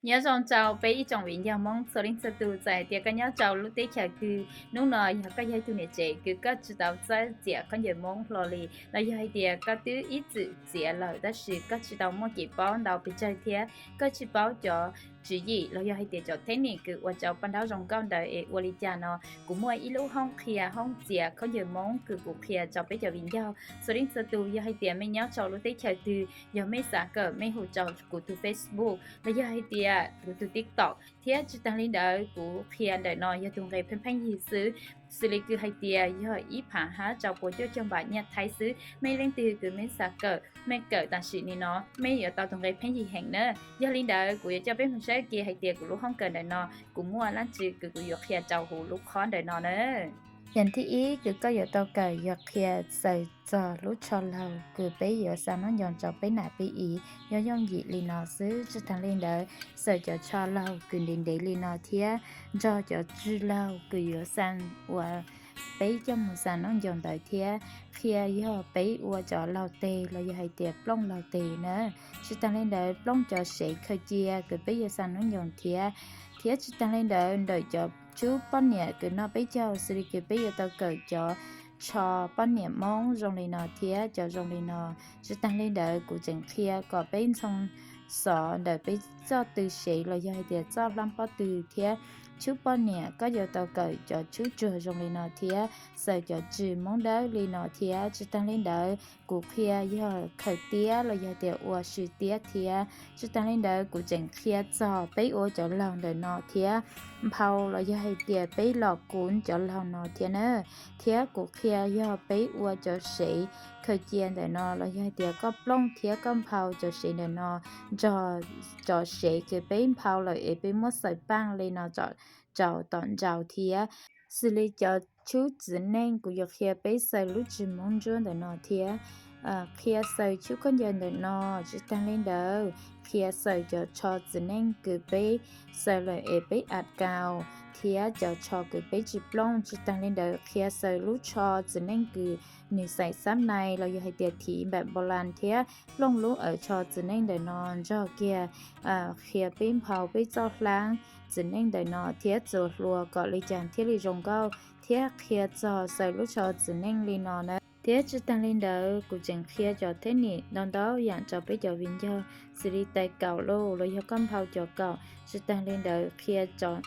Nyob zoo rau peb ib tsoom viv ncaus Hmoob txhua leej txhua tus, txawm hais tias koj nyob rau lub teb chaws twg, hnub no yog koj yog ib tug niam tsev kws koj tsis tau txawj txiav khaub ncaws Hmoob hlo li, los yog hais tias koj twb ib txwm txiav lawm tab sis koj tsis tau muaj kev paub ntau pes tsawg thiab koj tsis paub cov tswv yim los yog hais tias cov thej nim kws ua rau paj ntaub zoo nkauj ntawd es ua li cas no, kuv muaj ib lub hoob qhia hoob txiav khaub ncaws Hmoob kws kuv qhia rau peb cov viv ncaus txhua leej txhua tus. Yog hais tias mej nyob rau lub teb chaws twg, yog mej xav kawm mej hu rau kuv tus Facebook los yog hais tias kuv tus TikTok. Thiab tsis taag li ntawd kuv qhia ntawm no yog tus nqe pheej pheej yig xwb, xws li kws hais tias yog ib phav hab rau puas cuaj caug npam nyaj thaib xwb. Mej leej twg kws mej xav kawm mej kawm tam sim li no mej yuav tau tus nqe pheej yig heev na. Yog li ntawd kuv yuav coj peb moog saib ke hais tias kuv lub hoob kawm ntawm no kuv muaj dlaab tsi kws kuv yuav qhia rau huv lub khob ntawm no na. Yam thib ib kws koj yuav tau kawm yog qhia xaws txog lub tsho laug kws peb yuav xa nub ncoos rau peb nam peb i, yooj yooj yim li no xwb. Tsis taag li ntawd xaws cov tsho laug kws ntev ntev li no thiab nrog cov tswj laug kws yuav xa uas peb coj mus xa nub ncoos ntawd thiab qhia yog peb ua cov laug teg los yog hais tias plooj laug teg na. Tsis taag li ntawd plooj cov sev khaws cia kws peb yuav xa nub ncoos thiab. Thiab tsis taag li ntawd ntawm cov tshub poj niam kws noj peb caug xws li kws peb yuav tau kawm cov tsho poj niam Moob zoo li no thiab cov zoo li no. Tsis taag li ntawd kuv tseem qhia kom peb ntxhoo xov ntawm peb txoj tw sev los yog hais tias txoj hlaab pob tw thiab tshub poj niam koj yuav tau kawm cov tshub tsuag zoo li no thiab xaws cov tswm Moob dawb li no thiab. Tsis taag li ntawd kuv qhia yog khaws tiab los yog tias ua sw tiab thiab. Tsis taag li ntawd kuv tseem qhia txog peb ua cov laug ntawm no thiab nphau los yog hais tias peb los kuv cov laug no thiab na. Thiab kuv qhia yog peb ua cov sev khaws cia ntawm no los yog hais tias koj plooj thiab koj nphau cov sev ntawm no nrog cov sev kws peb nphau lawm es peb muab xaws paaj li no rau tom ntsaus thiab. Xws li cov tshub txiv neej kuv yuav qhia peb xaws lub tswm Moob ntsuab ntawm no thiab qhia xaws tshub khaub ncaws ntawm no. Tsis taag li ntawd qhia xaws cov tsho txiv neej kws peb xaws lawm es peb at kaus thiab cov tsho kws peb tsis plooj. Tsis taag li ntawd qhia xaws lub tsho txiv neej kws nws xaim xab nai los yog hais tias thiv npam npau las thiab plooj lub awv tsho txiv neej ntawm no nrog kiag qhia peb nphau peb txoj hlaab txiv neej ntawm no thiab txuas hlua kom li cas thiaj li zoo nkauj thiab qhia txog xaws lub tsho txiv neej li no na. Thiab tsis taag li ntawd kuv tseem qhia cov thej nim ntau ntau yaam rau peb cov viv ncaus xws li tais kaum lauj los yog koj nphau cov kaum. Tsis taag li ntawd qhia cov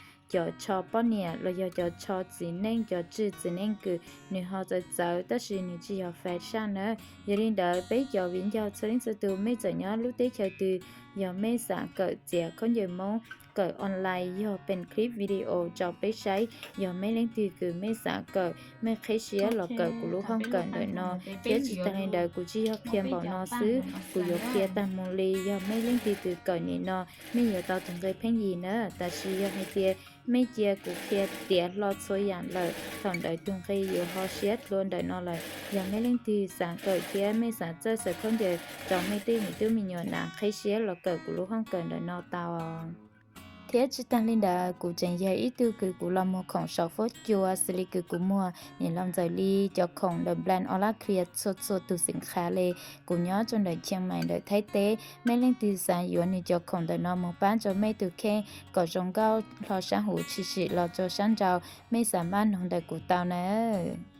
tsho poj niam los yog cov tsho txiv neej cov tswm txiv neej kws nws ho txawv txawv tab sis nws tsis yog fashion na. Yog li ntawd peb cov viv ncaus txhua leej txhua tus mej txawm nyob lub teb chaws twg, yog mej xav kawm txiav khaub ncaws Moob kawm online yog peem clip video rau peb saib. Yog mej leej twg kws mej xav kawm mej qheb siab los kawm kuv lub hoob kawm ntawm no thiab tsis taag li ntawd kuv tsis yog qhia npaum no xwb, kuv yuav qhia taag moog li. Yog mej leej twg kws kawm nim no mej yuav tau tus nqe pheej yig na. Tab sis yog hais tias mej cia kuv qhia tiav hlo txhua yaam lawm thaum ntawd tus nqe yuav ho siab dlua ntawm no lawm. Yog mej leej twg xav kawm thiab mej xav txawj xaws khaub ncaws rau mej tej me tub me nyuam na, qheb siab los kawm kuv lub hoob kawm ntawm no tau. Thiab tsis taag li ntawd kuv tseem yog ib tug kws kuv los muag khoom saum fuab cua xws li kws kuv muag nim los ntxaws li cov khoom ntawm brand Ola Clear txhua txhua tus xeem qha le. Kuv nyob rau ntawm Chiang Mai ntawm Thaib teb. Mej leej twg xav yuav nws cov khoom ntawm no moog paab rau mej tus kheej kom zoo nkauj hlo saab huv tshwm sim los rau saab nraud, mej xav maj noog ntawm kuv tau nawb.